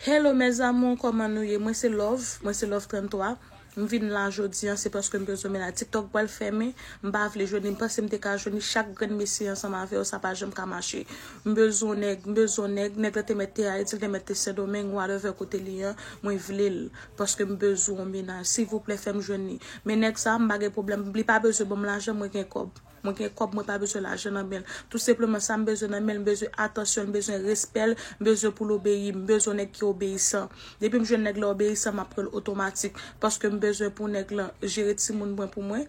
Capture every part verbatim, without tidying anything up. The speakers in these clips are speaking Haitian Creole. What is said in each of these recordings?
Hello mes amours, kòman nou ye? Mwen se Love, mwen se Love trannntwa. M vin la jodi an, se paske m bezwen mennaj. TikTok pral fèmen, m pa vle jwenn li. M panse m te ka jwenn li, chak grenn mesye ansanm avè yo, sa pa janm ka mache. M bezwen yon nèg, m bezwen yon nèg, nèg la te mèt te Ayiti, li te mèt te Sendomeng, whatever kote li an, mwen vle l. Paske m bezwen yon mennaj. Silvouplè, fè m jwenn li. Men nèg sa, m pa gen pwoblèm. Li pa bezwen ban m lajan, mwen gen kòb. Mwen gen kòb, mwen pa bezwen lajan nan men l. Tou senpleman, sa m bezwen nan men l, m bezwen atansyon l, m bezwen respè l, m bezwen pou l obeyi m, m bezwen yon nèg ki obeyisan. Depi m jwenn nèg la obeyisan, m ap pran l otomatik. Paske m bezwen pou nèg lan jere timoun mwen pou mwen.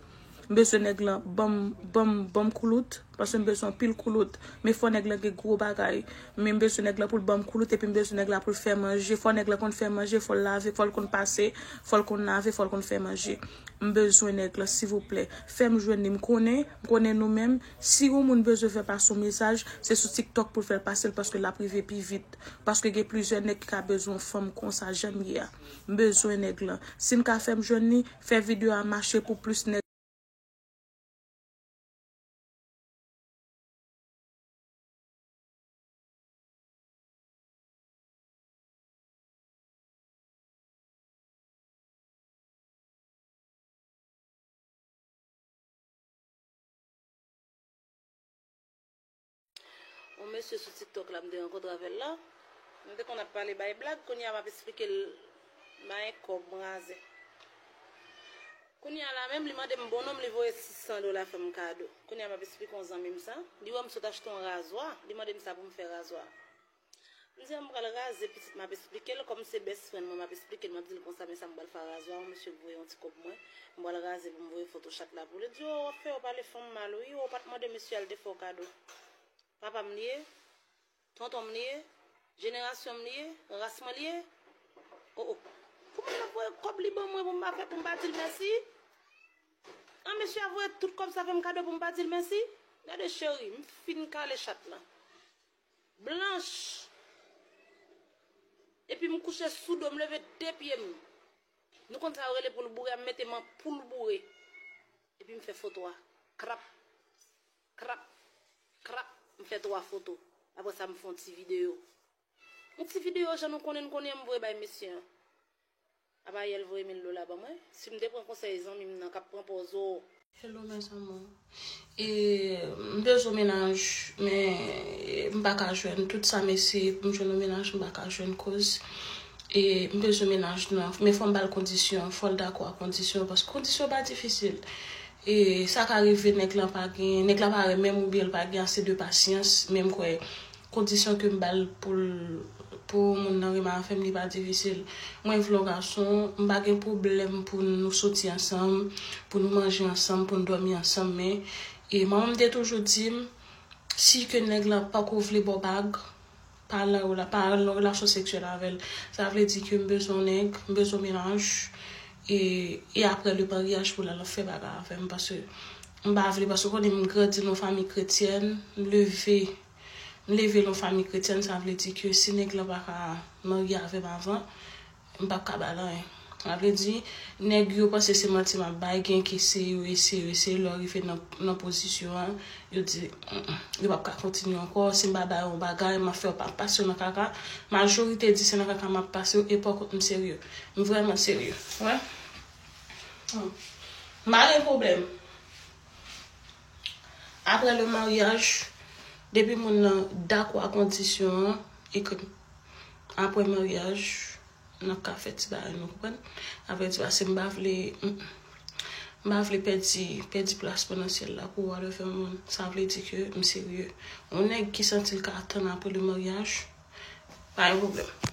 M bezwen nèg lan ban m, ban m, ban m koulout, paske m bezwen anpil koulout. Men fò nèg lan gen gwo bagay. Men m bezwen nèg lan pou l ban m koulout, epi m bezwen nèg la pou l fè manje. Fò nèg lan konn fè manje, fò l lave, fò l konn pase, fò l konn lave, fò l konn fè manje. M bezwen nèg lan, silvouplè. Fè m jwenn li. M konnen, m konnen nou menm. Si yon moun bezwen fè pase yon mesaj, se sou TikTok pou l fè l pase l, paske l ap rive pi vit. Paske gen plizyè nèg ki ka bezwen yon fanm konsa, jan m ye a. M bezwen nèg lan. Si n ka fè m jwenn li, fè videyo a mache pou plis nèg. Yon mesye sou TikTok la, m te rankontre avè l la. Nou te konn ap pale bay blag, kounye a m ap esplike l, bay kòb, m raze. Kounye a la menm, li mande m bon non m, li voye sis san dola fè m kado. Kounye a m ap esplike yon zanmi m sa. Li wè m sot achte yon razwa, li mande m sa pou m fè razwa. M di a m pral raze pitit, m ap esplike l, kòm se best friend mwen, m ap esplike l, m ap di l konsa, men sa m pral fè razwa, yon mesye voye yon ti kòb mwen, m pral raze pou m voye foto chat la pou li. Di, o, w ap fè yo pale fanm mal, wi, ou pa t mande mesye a l te fè w kado. Papa m li ye, tonton m li ye, jenerasyon m li ye, ras mwen li ye. O, o. Pou moun nan voye kòb li ban mwen pou m pa fè, pou m pa di l mèsi? An, mesye a voye tout kòb sa fè m kado pou m pa di l mèsi? Gade cheri, m fin kale chat lan. Blanch. Epi m kouche sou do, m leve de pye m. Nou konn sa yo rele poul boure a, m mete m an poul boure. Epi m fè foto a. Krap, krap, krap. M fè twa foto. Apre sa, m fè yon ti videyo. Yon ti videyo jan nou konnen n konnen an, m voye bay mesye an. Apa yè l voye mil dola ban mwen. Si m te pran konsèy zanmi m nan k ap pran pòz o. Hello mes amours. E, m bezwen mennaj, men m pa ka jwenn. Tout sa m eseye pou m jwenn yon mennaj, m pa ka jwenn koz. E, m bezwen mennaj nan, men fò m ba l kondisyon, fò l dakò ak kondisyon, paske kondisyon pa difisil. E, sa ka rive nèg lan pa gen, nèg la pa renmen m oubyen l pa gen ase de pasyans, men m kwè kondisyon ke m ba l pou l, pou moun nan renmen avè m, li pa difisil. Mwen vle yon gason, m pa gen pwoblèm pou nou soti ansanm, pou nou manje ansanm, pou nou dòmi ansanm, men, e, manman m te toujou di m, si ke nèg lan pako vle ba w bag, pa nan rela-, pa nan relasyon seksyèl avè l. Sa vle di ke m bezwen yon nèg, m bezwen yon mennaj, e, e apre le maryaj pou l al fè bagay avè m, paske m pa vle, paske w konnen m grandi nan yon fanmi kretyèn, m leve M leve nan yon fanmi kretyèn, sa vle di ke si nèg lan pa ka marye avè m avan, m p ap ka ba l anyen. Sa vle di, nèg yo panse se manti m ap bay, gen ke se yo eseye, yo eseye, lè yo rive nan, nan pozisyon an, yo di, "Mm, mm, yo p ap ka kontinye ankò, si m pa ba yo yon bagay, m ap fè yo pa pase yo nan kaka." Majorite di se nan kaka m ap pase yo, e pòkont m serye. M vrèman serye. Wè? Hmm. M pa gen pwoblèm. Apre le maryaj, depi moun nan dakò a kondisyon an, ekri m. Apre maryaj, n ap ka fè ti bagay, nou konprann? Apre ti bagay, se m pa vle, mm, m pa vle pèdi, pèdi plas pou nan syèl la pou whatever moun. Sa vle di ke m serye. Yon nèg ki santi l ka tann apre le maryaj, pa gen pwoblèm.